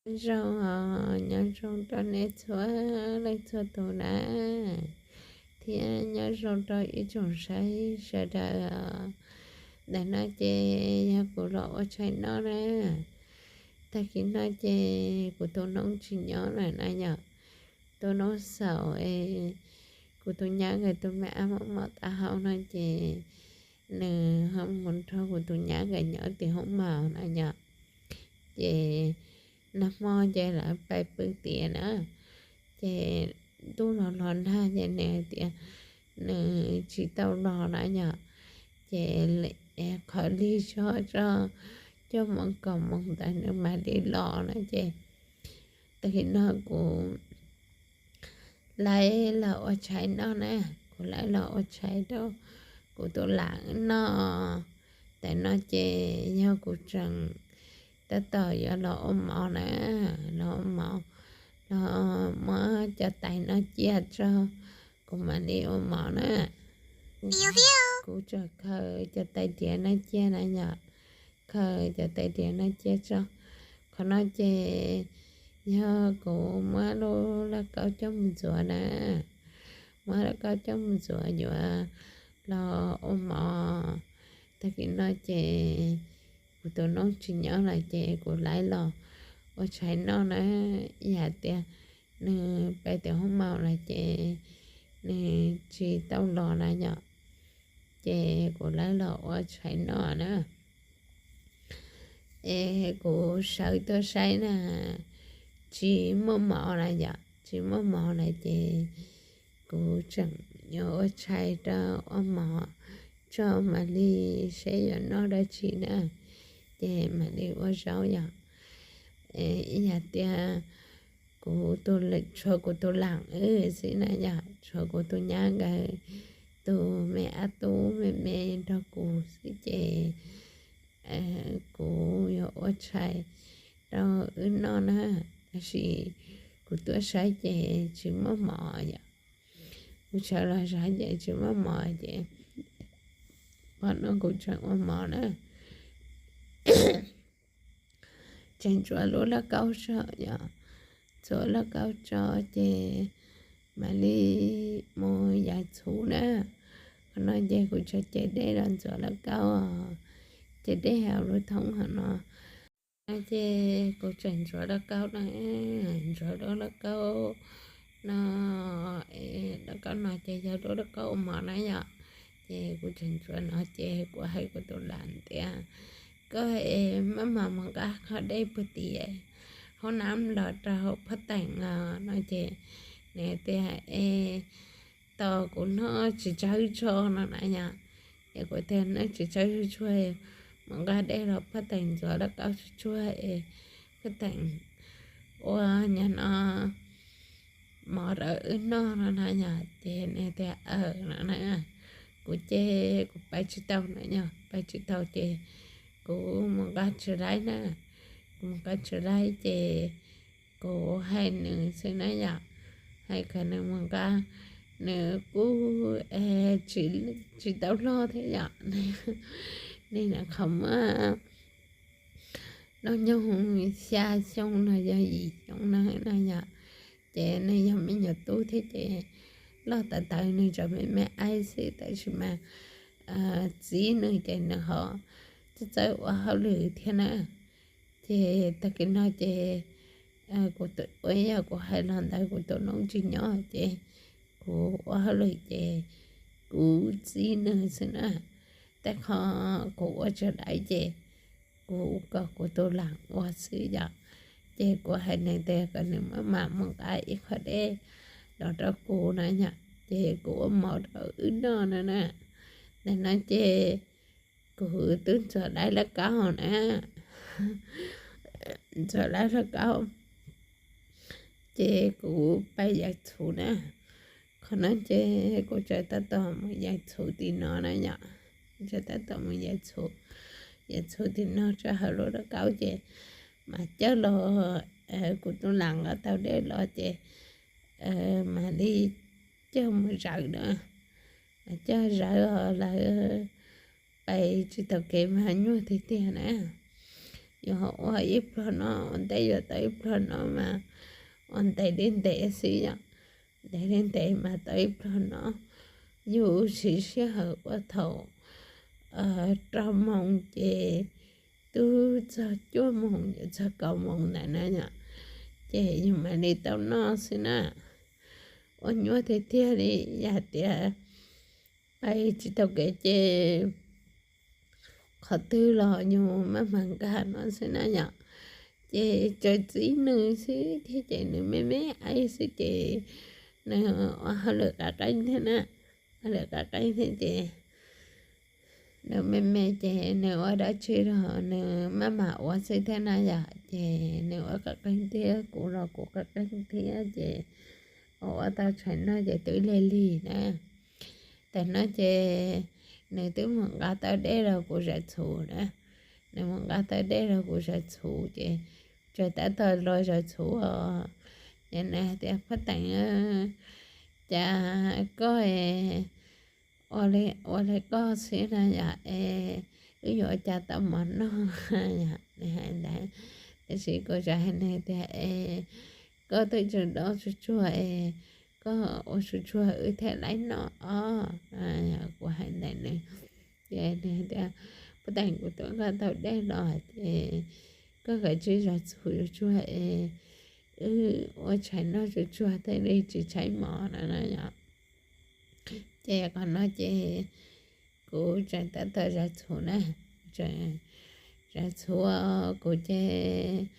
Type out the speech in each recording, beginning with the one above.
Nyob zoo, nyob zoo rau nej txhua leej txhua tus na, thiab nyob zoo rau ib tsoom saib sawv daws. Ntawm no ces yog kuv los ua tshais noj na. Tag kis no ces kuv tus noob tsis nyob lawm na yom. Tus noob xaus, kuv tus nyab nkawd tus me ab mos mos taub hau no ces nws ho mus nrog kuv tus nyab nkawd nyob tim hoob maus na yom. Ces nag hmo ces lawv pais pw tiam na, ces ntuj los los nag ces nws tias nws tsis tau los na yom, ces qhov lig tso tso cuaj moos kaum moos ntawd nws mam li los na ces tag kis no kuv laib los ua tshais noj na, kuv laib los ua tshais rau kuv tus lam noj. Tam no ces yog kuv tseem tab tom yuav los ua mov na, los ua mov, los muab cov tais no cia tso, kuv mam li ua mov na. Kuv tseem khaws cov tais diav no cia na yom, khaws cov tais diav no cia tso. Qhov no ces yog kuv muab lub lauj kaub coj mus ntxuav na, muab lauj kaub coj mus ntxuav yuav los ua mov. Tag kis no ces kuv tus noob tsis nyob lawm ces kuv laib los ua tshais noj na, ib yam tias nws pais tim hoob maus lawm ces nws tsis tau los na yom, ces kuv laib los ua tshais noj na. Es kuv sawv tuaj saib na, tsis muaj mov na yom, tsis muaj mov lawm ces kuv tseem yuav ua tshais rau ua mov tso mam li seb yuav noj dab tsi na, ces mam li ua zaub yom. Ib yam tias kuv, tshuav kuv tus lam wb xwb na yom, tshuav kuv tus nyab nkawd tus me ab tub me me nrog kuv xwb ces kuv yuav ua tshais rau wb noj na, tab sis kuv tuaj saib ces tsis muaj mov yom. Kuv sawv los saib ces tsis muaj mov ces qhov no kuv tseem ua mov na. Tseem ntxuav lub lauj kaub tso yom, ntxuav lauj kaub tso ces mam li mus yais txhuv na. Qhov no ces kuv tseem cev dej los ntxuav lauj kaub, cev dej hauv lub thoob hauv no. No ces kuv tseem ntxuav lauj kaub na, ntxuav lub lauj kaub no, lauj kaub no ces yog lub lauj kaub ua mov na yom. Ces kuv tseem ntxuav no ces kuv hais kuv tus lam tias, koj es maj mam mus nqa qhov dej puag tim hoob nab los rau hauv phab teem no ces nws tias es tos kuv noj tsis tsawg tso no na yom. Ces kuv tias noj tsis tsawg tsuag tsuag, mus nqa dej los phab teem ntxuav lauj kaub tsuag tsuag es phab teem ua nyab no mov rau wb noj no na yom. Ces nws tias aw no na, kuv ces kuv pais tsis tau na yom, pais tsis tau ces kuv mus nqa tsis laib na, kuv mus nqa tsis laib ces kuv hais nws xwb na yom, hais kom nws mus nqa, nws kuj tsis tau hlo thiab yom. Nws qhov muaj hnub nyoog xya xyoo no yog yim xyoo no na yom, ces nws yog me nyuam tub thiab ces loj tawv tawv nws tseem me me aib xwb tab sis mas txiv nws ces nws ho txawj txawj ua hauj lwm thiab na. Ces tag kis no ces kuv ua yam kuv hais los ntawd kuv tus noob tsis nyob ces kuv ua hauj lwm ces kuv txib nws xwb na. Tej qho kuv ua tsis laib ces kuv kom kuv tus lam ua xwb yom. Ces kuv hais nws tias kom nws maj mam mus nqa ib qho dej los rau kuv na yom, ces kuv ua mov rau wb noj no na. Ntawm no ces kuv twb ntxuav laib lauj kaub na, ntxuav laib lauj kaub ces kuv pais yais txhuv na. Qhov no ces kuv tseem tab tom mus yais txhuv tim no na yom, tseem tab tom mus yais txhuv, yais txhuv tim no rau hauv lub lauj kaub ces mam coj los, kuv tus lam nqa tau dej los ces mam li coj mus zawm na, coj zawm os lawv pais tsis taus kev mas nyuaj tiag tiag na. Yog ua ib pluag no, ua ntej yuav tau ib pluag no mas ua ntev li ntev xwb yom. Ntev li ntev mas tau ib pluag no. Yus siv sij hawm ua thaum rau moos ces twb txog cuaj moos yuav txog kaum moos ntawd na yom, ces yus mam li tau noj xwb na. Ua nyuaj tiag tiag li, yam tias pais tsis tau kev ces qhov twg los yus maj mam nkag no xwb na yom. Ces tsuas txib nws xwb thiab ces nws me me xwb ces nws ua hauj lwm qab qeeb thiab na. Hauj lwm qab qeeb thiab ces nws me me ces nws ua dab tsi los nws maj mam ua xwb thiab na yom. Ces nws ua qab qeeb thiab kuv los kuv qab qeeb thiab ces ua tau tshais noj ces twb lig lig na. Tam no ces nws twb mus nqa tau dej los kuv zais txhuv na. Nws mus nqa tau dej los kuv zais txhuv ces tsuas tab tom los zais txhuv os. Ces nws hais tias, Phaj Teem, cas koj ua li koj xwb na yom, es wb yuav ua cas tau mov noj? Nws hais ntawd, tab sis kuv tsuas hais nws tias, Es koj twb tseem dob tsuag tsuag es koj ua tsuag tsuag wb thiaj laib noj os. Kuv hais ntawd nws, ces nws tias, Phaj Teem, kuv twb nqa tau dej los ces koj kav tsij zais txhuv tsuag tsuag es wb ua tshais noj tsuag tsuag thiaj li tsis tshaib mov no na yom. Ces qhov no ces kuv tseem tab tom zais txhuv na, zais txhuv, kuv ces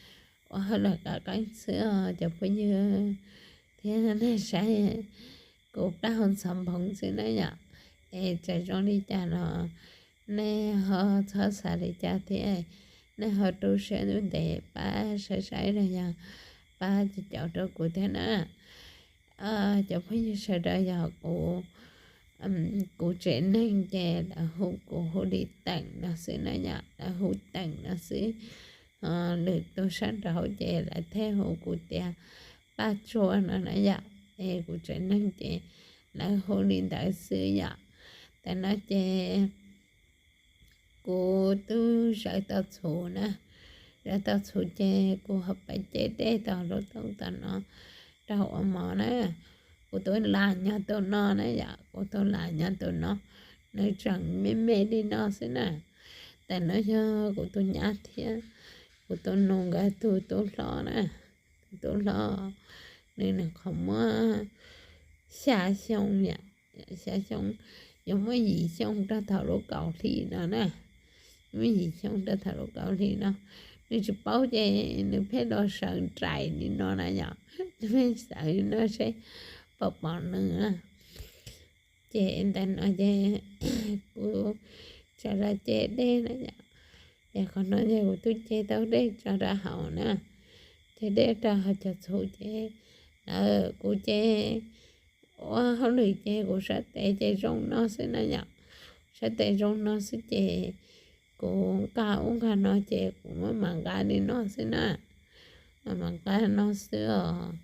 ua hauj lwm qab qeeb xwb os cov phooj ywg thiab nej saib, kuv plab hau ntxhov nphoov xwb na yom. Es txawm zoo li cas los nej ho txhob xav li cas thiab, nej ho rau siab ntuj ntev pab saib saib los yog pab caum caum rau kuv thiab na. Cov phooj ywg sawv daws, yog kuv, kuv tsev neeg ces lawv hu kuv hu li Teem no xwb na yom, lawv hu Teem no xwb. Lwm tus sab nraud ces lawv thiaj hu kuv tias Paj Tsua no na yom. Es kuv tsev neeg ces lawv hu li ntawd xwb yom. Tam no ces kuv twb zais tau txhuv na, zais tau txhuv ces kuv ho pais ce dej tau lub toob tau no rau ua mov na. Kuv tus lam nyob tus no na yom, kuv tus lam nyob tus no, nws tseem me me li no xwb na. Tam no yog kuv tus nyab thiab kuv tus nus nkawd tus tub hlob na, tus tub hlob, nws nws qhov muaj xya xyoo, xya xyoo, yuav muaj yim xyoo rau thaum lub kaum hli no na. Muaj yim xyoo rau thaum lub kaum hli no, nws tsis paub ces nws pheej los sawv nraim li no na yom, nws pheej sawv no seb puas pom nws. Ces ntawm no ces kuv tso rau ce dej na yom. Ces qhov no ces kuv twb ce tau dej tso rau hauv na, ce dej rau hauv cov txhuv ces lawv, kuv ces ua hauj lwm ces kuv sab tes ces zoo no xwb na yom. Sab tes zoo no xwb ces kuv nqa ub nqa no ces kuv muab mam nqa li no xwb na, mam mam nqa no xwb os.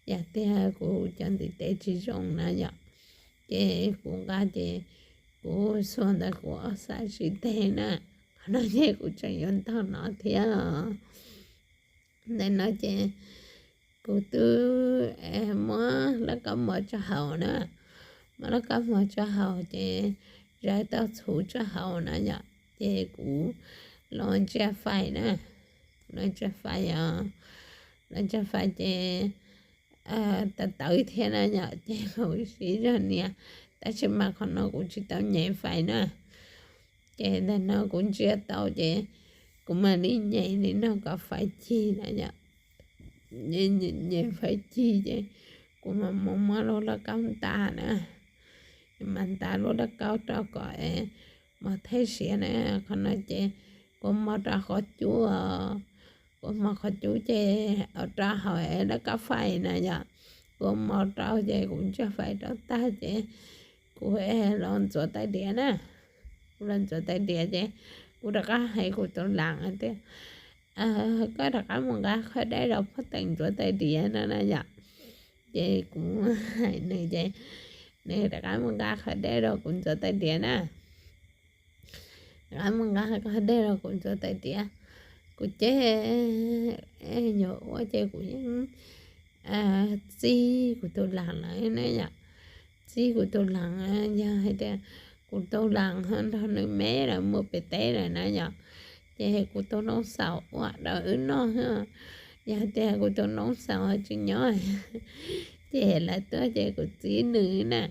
Yam tias kuv cov ntiv tes tsis zoo na yom, ces kuv nqa ces kuv xuas ntawm kuv ob xab tsis teg na. Qhov no ces kuv tseem yuav ntaug no thiab. Ntawm no ces kuv twb muab lauj kaub mov tso hauv na, muab lauj kaub mov tso hauv ces zais tau txhuv tso hauv na yom, ces kuv los ntsia fais na, los ntsia fais os, los ntsia fais ces tawv tawv thiab na yom, ces kuv siv zog nias, tab sis mas qhov no kuv tsis tau nyem fais na. Ces ntawm no kuv ntsia tau ces kuv mam li nyem li no kom fais cig na yom. Nyem fais cig ces kuv mam mus muab lub lauj kaub nta na, mam nta lub lauj kaub rau kom mos theb siav na. Qhov no ces kuv mos rau qhov cub, kuv mos qhov cub ces rau hauv lauj kaub fais na yom. Kuv mos rau ces kuv ntsia fais rau tag ces kuv los ntxuav tais diav na. Kuv los ntxuav tais diav ces kuv rov qab hais kuv tus lam tias, koj rov qab mus nqa qhov dej rau phaj teem ntxuav tais diav no na yom. Ces kuv hais nws ces nws rov qab mus nqa qhov dej rau kuv ntxuav tais diav na. Rov qab mus nqa qhov dej rau kuv ntxuav tais diav. kuv ces yuav ua ces kuv yeej txib kuv tus laas lawm na yom. Txib kuv tus laas, yog hais tias kuv tus laas nrog nws me lawv mus pem teb lawm na yom, ces kuv tus noov xaus ua rau wb noj. Yog tias kuv tus noov xaus tsis nyob, ces lawv tuaj ces kuv txib nws na.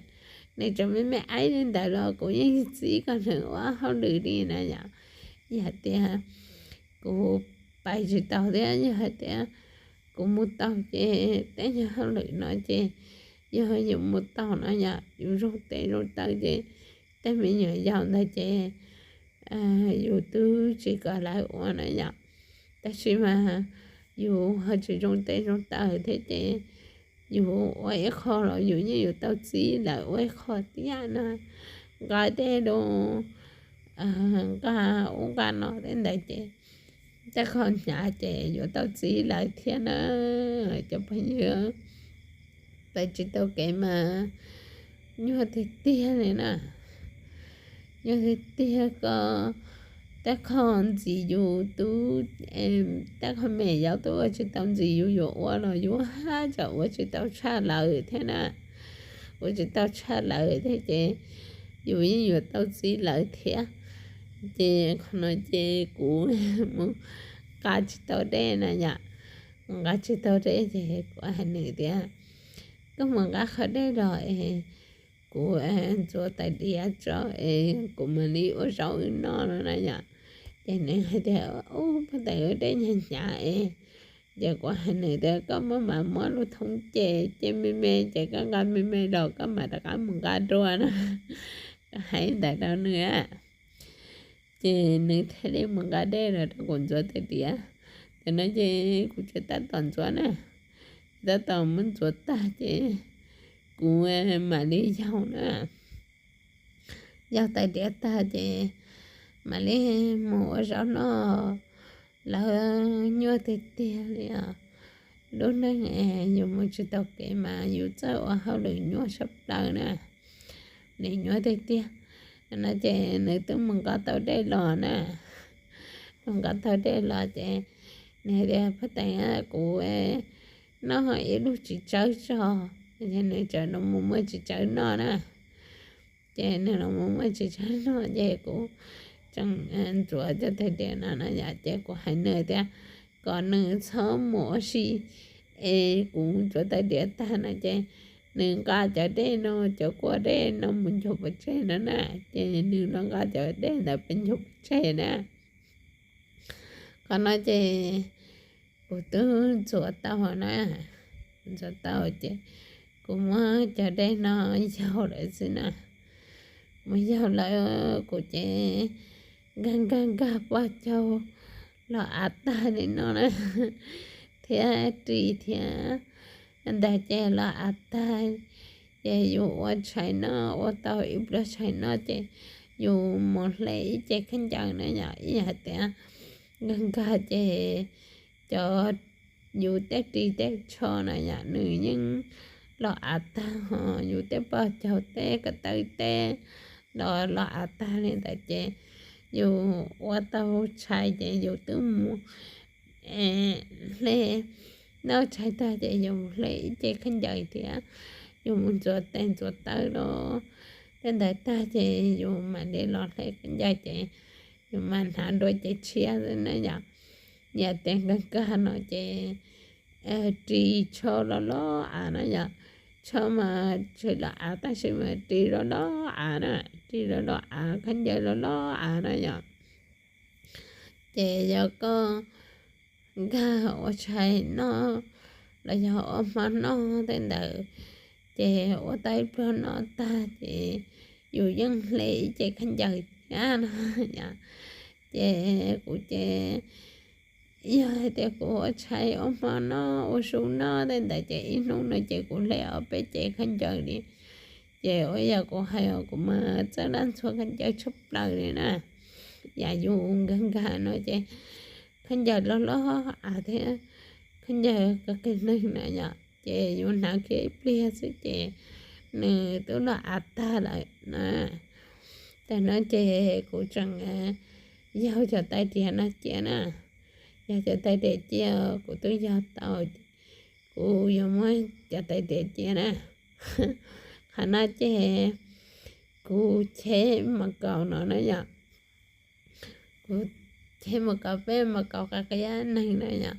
Nws tseem me me aib li ntawd los kuv yeej txib kom nws ua hauj lwm li na yom. Yog tias kuv pais tsis tau thiab yog hais tias kuv mus tau ces tej nyuag hauj lwm no ces yog yus mus tau no yom, yus zoo tes zoo taw ces tej me nyuam yaus ntawd ces yus twb tsis kom lawv ua na yom. Tab sis mas yus ho tsis zoo tes zoo taw thiab ces yus ua ib qho los yus yeej yuav tau txib lawv ua ib qho thiab na. Nqa tej lus nqa ub nqa no tej ntawd ces tej qho hnyav ces yuav tau txib lawv thiab na. Cov phooj ywg, pais tsis tau kev mas nyuaj tiag tiag li na. Nyuaj tiag tiag, koj tej qho ntxiv yus twb, tej qho me yaus twb ua tsis tau ntxiv yus yuav ua los yus haj tseem ua tsis tau tshaj lawv thiab na. Ua tsis tau tshaj lawv thiab ces yus yeej yuav tau txib lawv thiab. Ces qhov no ces kuv mus nqa tsis tau dej na yom. Mus nqa tsis tau dej ces kuv hais nws tias, koj mus nqa qhov dej los es kuv ntxuav tais diav tso es kuv mam li ua zaub wb noj no na yom. Ces nws hais tias, ub, paj tais, dej hnyav hnyav es. Ces kuv hais nws tias, koj muab, mam muab lub thoob ces cia me me ces koj nqa me me los koj mam rov qab mus nqa dua na. Hais ntawd rau nws, ces nws thiaj li mus nqa dej los rau kuv ntxuav tais diav. Ces no ces kuv tseem tab tom ntxuav na, tab tom muab ntxuav tag ces kuv mam li yaug na, yaug tais diav tag ces mam li mus ua zaub noj. Lawv nyuaj tiag tiag li os. Lub neej es yus mus tsis tau kev mas yus txawj ua hauj lwm nyuaj tshaj plaws na. Nws nyuaj tiag tiag. No ces nws twb mus nqa tau dej los na. Mus nqa tau dej los ces nws tias, paj tais, kuv noj ib lub txiv tsawb tso. Ces nws tseem los mus muaj txiv tsawb noj na. Ces nws los mus muaj txiv tsawb noj ces kuv tseem ntxuav cov tais diav no na yom. Ces kuv hais nws tias kom nws txhob mus ua si es kuv ntxuav tais diav tag no ces nws nqa cov dej no, cov kua dej no mus ncug pov tseg no na. Ces nws los nqa cov dej ntawd pes ncug pov tseg na. Qhov no ces kuv twb ntxuav tau na, ntxuav tau ces kuv muab cov dej no yaug lawm xwb na. Mus yaug lawm kuv ces nkag nkag nkag poj caug los av tag li no na, thiab ris thiab ntawd ces los av tag. Ces yus ua tshais noj, ua tau ib pluag tshais noj ces yus mus hle ib ce khaub ncaws na yom. Ib yam hais tias nkag nkag ces cov yus tej ris tej tsho na yom, nws yeej los av tag, ho yus tej poj caug tej ko taw tej los los av tag li ntawd ces yus ua tau tshais ces yus twb mus hle, noj tshais tag ces yus mus hle ib ce khaub ncaws thiab yus mus ntxuav tes ntxuav taw los tej ntawd tag ces yus mam li los hle khaub ncaws ces yus mam hnav dua cev tshiab na yom. Yam tias nkag nkag no ces ris tsho los los av na yom. Tsho mas tsis los av tab sis mas ris los los av na, ris los los av, khaub ncaws los los av na yom. Ces yog koj nkag ua tshais noj los yog ua hmo noj tej ntawd, ces ua tau ib pluag noj tag ces yus yeej hle ib ce khaub ncaws thiab no. Ces kuv ces yog hais tias kuv ua tshais ua hmo noj ua su noj tej ntawd ces ib hnub no ces kuv hle ob peb ce khaub ncaws li. Ces ua yam kuv hais os, kuv mas txawj laj ntxhua khaub ncaws tshaj plaws li na. Yam yus nkag nkag no ces khaub ncaws los los av thiab, khaub ncaws kawg kiag neeg na yom, ces yus hnav kiag ib pliag xwb ces nws twb los av tag lawm na. Tam no ces kuv tseem yaug cov tais diav no cia na, Yog cov tais diav cia kuv twb yog tau, kuv yuav muab cov tais diav cia na. Qhov no ces kuv cheb mas kaus no na yom. Kuv cheb mas kaus, peb mas kaus qab qab neeg na yom.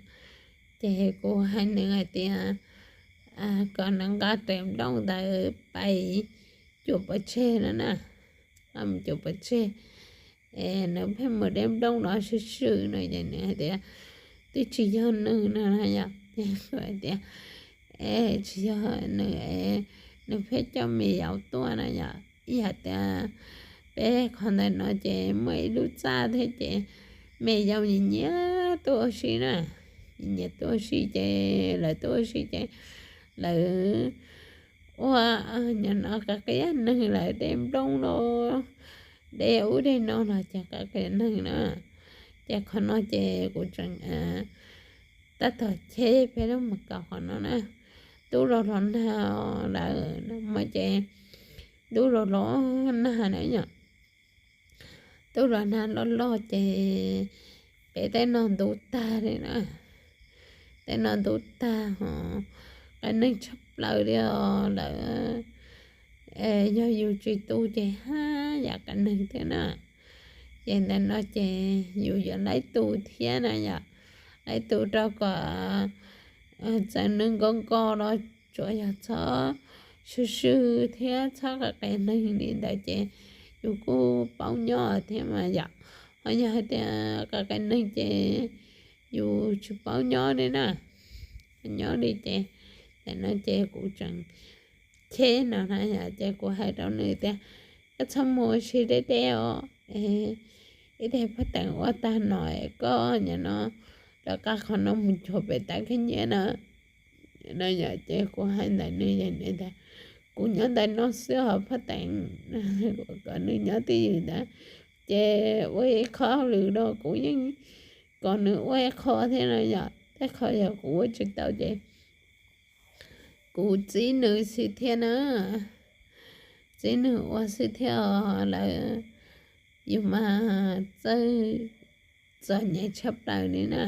Ces kuv hais nws hais tias kom nws nqa tais nplooj ntawd pais cuam pov tseg no na. Nqa mus cuam pov tseg, nws pheej mus de nplooj no swm swm no ces nws hais tias twb tsis yog nws no na yom. Ces kuv hais tias es tsis yog nws, nws pheej coj me yaus tuaj na yom. Ib yam tias peb qhov ntawm no ces muaj ib lub txaj thiab ces me yaus nyiam nyiam tuaj ua si na. Nyiam nyiam tuaj ua si ces lawv tuaj ua si ces lawv ua, nyob no qab qab neeg lawv de nplooj los de ub de no los ces qab qab neeg na. Ces qhov no ces kuv tseem tab tom cheb peb lub mas kaus qhov no na. Tub los los nag lawm no mas ces tub los los nag na yom. Tub los nag loj loj ces peb tej no ntub tag li na. Tej no ntub tag ho qab neeg tshaj plaws li os lawm. Yog yus tsis tu ces haj yam qab neeg thiab na. Ces ntawm no ces yus yuav laib tu thiab na yom. Laib tu rau kom txawm nws nkos nkos los tsuas yog txhob swm swm thiab txhob qab qab neeg li ntawd ces yus kuj paub nyob thiab mas yom. Ho yog hais tias qab qab neeg ces yus tsis paub nyob li na. Nyob li ces ntawm no ces kuv tseem cheb no na yom, ces kuv hais rau nws tias koj txhob mus ua si deb deb os. Ib teg phab teem ua tag no koj nyob no rov qab qhov no mus cuag pem tab kheej nyiab na. No yom, ces kuv hais ntawm nws, nws tias kuv nyob ntawm no xwb os phab teem. Kom nws nyob twj ywm ntawd, ces ua ib qho hauj lwm rau kuv yeej kom nws ua ib qho thiab no yom. Tej qho yog kuv ua tsis tau ces kuv txib nws xwb thiab na. Txib nws ua xwb thiab os lawm. Yus mas txawj txom nyem tshaj plaws li na.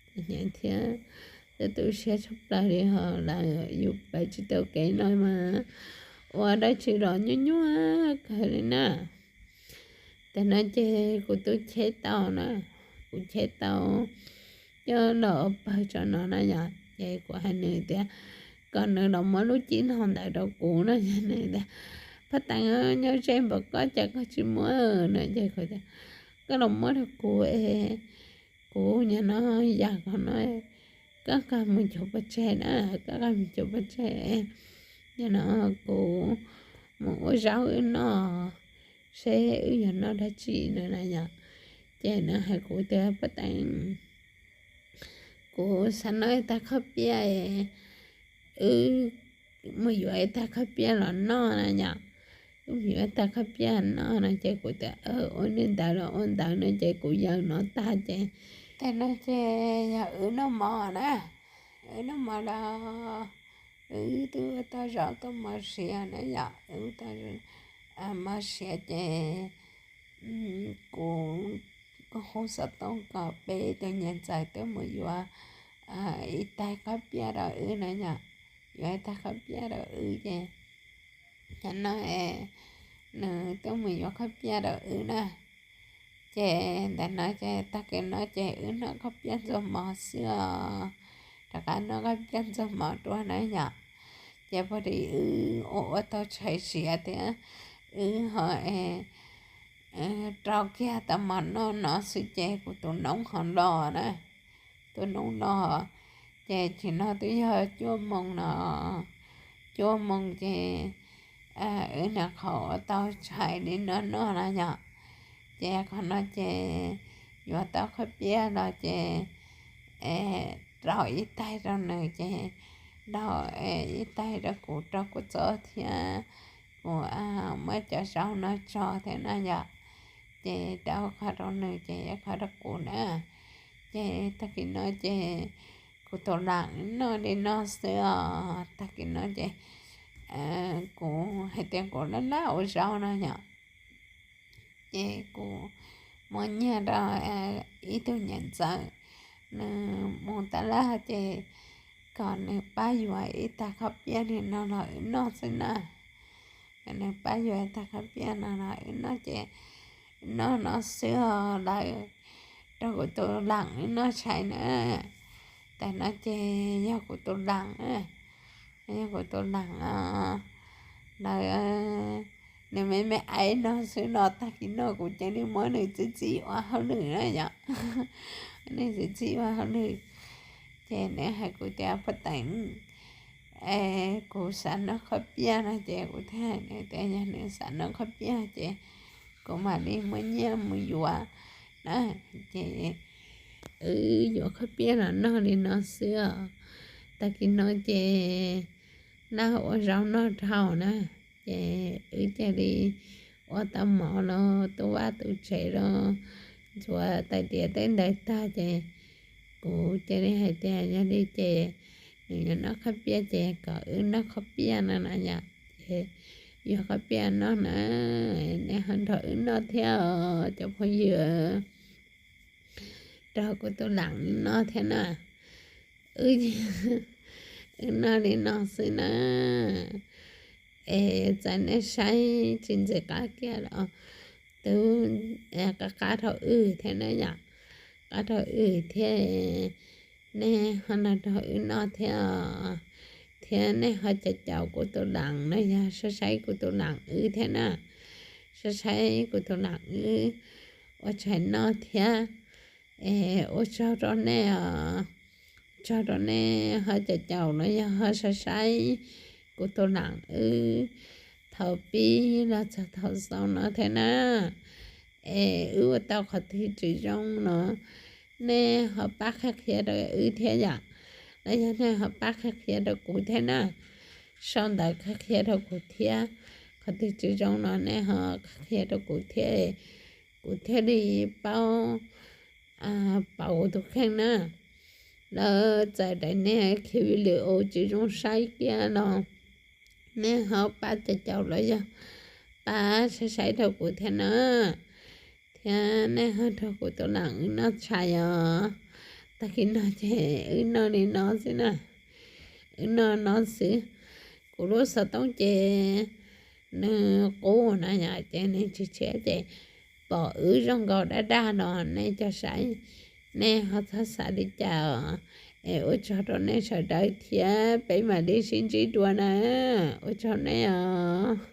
Txom nyem thiab txawj tu siab tshaj plaws li os lawm. Yus pab tsis tau kev no mas ua dab tsi los nyuaj nyuaj kawg li na. Tam no ces kuv twb cheb tau na, kuv cheb tau coj los pawg tso no na yom. Ces kuv hais nws tias kom nws los muab lub cib no ntawd rau kuv no. Nws tias phab teem, nyob ze npaum koj cas koj tsis muab no. Ces kuv tias koj los muab rau kuv es kuv nyob no yam qhov no, koj nqa mus cuag pov tseg na, koj nqa mus cuag pov tseg, nyob no kuv mus ua zaub wb noj seb wb yuav noj dab tsi no na yom. Ces nws hais kuv tias phab teem, kuv xav noj ib tag khob piaj, wb mus yuav ib tag khob piaj los noj na yom. Wb mus yuav ib tag khob piaj noj no ces kuv tias ua li ntawd los ua ntawd no ces kuv yaws no tag ces, tam no ces yog wb noj mov na, wb noj mov los wb twb ua tau zaub tau mov siav na yom. Wb tau mov siav ces kuv hu xov tooj kom peb tus niam ntxawm tuaj mus yuav ib tag khob piaj rau wb na yom, yuav ib tag khob piaj rau wb ces, tam no nws tuaj mus yuav khob piaj rau wb na. Ces ntawm no ces tag kis no ces wb noj khob piaj ntxuag mov xwb os, rov qab noj khob piaj ntxuag mov dua na yom. Ces puag tim wb ua ua tau tshais siav thiab, wb ho rau kiag tau mov noj no xwb ces kuv tus noob ho los na. Tus noob los, ces tam no twb yog cuaj moos no, cuaj moos ces wb nyuam qhuav ua tau tshais li no noj na yom. Ces qhov no ces yuav tau khob piaj los ces rau ib taig rau nws ces rau ib taig rau kuv rau kuv txob thiab kuv muab cov zaub no tso thiab na yom. Ces rau qhov rau nws ces ib qhov rau kuv na. Ces tag kis no ces kuv tus lam noj li no xwb os. Tag kis no ces kuv hais tias kuv laj laj ua zaub no yom. Ces kuv muab nyiag rau ib tug niam ntxawm nws mus tab laj ces kom nws pab yuav ib tag khob piaj li no los wb noj xwb na. Kom nws pab yuav ib tag khob piaj no los wb noj ces noj no xwb os, lawv rau kuv tus leem wb noj tshais na. Tam no ces yog kuv tus leem, yog kuv tus leem os, lawv, nws me me aiv no xwb no, tag kis no kuv cia li muab nws txib txib ua hauj lwm na yom. Nws txib txib ua hauj lwm, ces nws hais kuv tias, Paj Teem, kuv xav noj khob piaj no, ces kuv thiaj hais nws tias yog nws xav noj khob piaj ces kuv mam li muab nyiaj mus yuav na. Ces wb yuav khob piaj los noj li no xwb os. Tag kis no ces noj ua zaub noj dhau na, ces wb cia li ua tau mov los tu vaj tu tsev los ntxuav tais diav tej ntawd tag ces kuv cia li hais tias yog li ces nws yuav noj khob piaj ces kom wb noj khob piaj no na yom. Ces yuav khob piaj noj na, nej ho nrog wb noj thiab os cov phooj ywg, nrog kuv tus leem noj thiab na. Wb, wb noj li no xwb na. Es txawm nej saib tsis ntxim qab kiag los twb qab qab rau wb thiab na yom, qab rau wb thiab. Nej ho nrog wb noj thiab, thiab nej ho caum caum kuv tus leem no, yog saib saib kuv tus leem wb thiab na, saib saib kuv tus leem wb ua tshais noj thiab. Es ua tsaug rau nej os, tsaug rau nej ho caum caum los yog ho saib saib kuv tus leem wb thaum pib los txog thaum xaus no thiab na. Es wb ua tau qhov twg tsis zoo no, nej ho pab qhia qhia rau wb thiab yom, los yog nej ho pab qhia qhia rau kuv thiab na. Sau ntawv qhia qhia rau kuv thiab, qhov twg tsis zoo no nej ho qhia qhia rau kuv thiab, kuv thiaj li paub pauv kuv tus kheej na. Lawv txawm daim niag khiv video tsis zoo saib kiag los nej ho pab caum caum los yog pab saib saib rau kuv thiab na. Thiab nej ho nrog kuv tus leem wb noj tshais os. Tag kis no ces wb noj li no xwb na, wb noj no xwb. Kuv lub xov tooj ces nws qub na yom, ces nws tsis tshiab ces pom wb zoo nkaus daj daj no nej cov saib, nej ho txhob xav li cas os. Es ua tsaug rau nej sawv daws thiab peb mam li sib ntsib dua na. Ua tsaug nej os.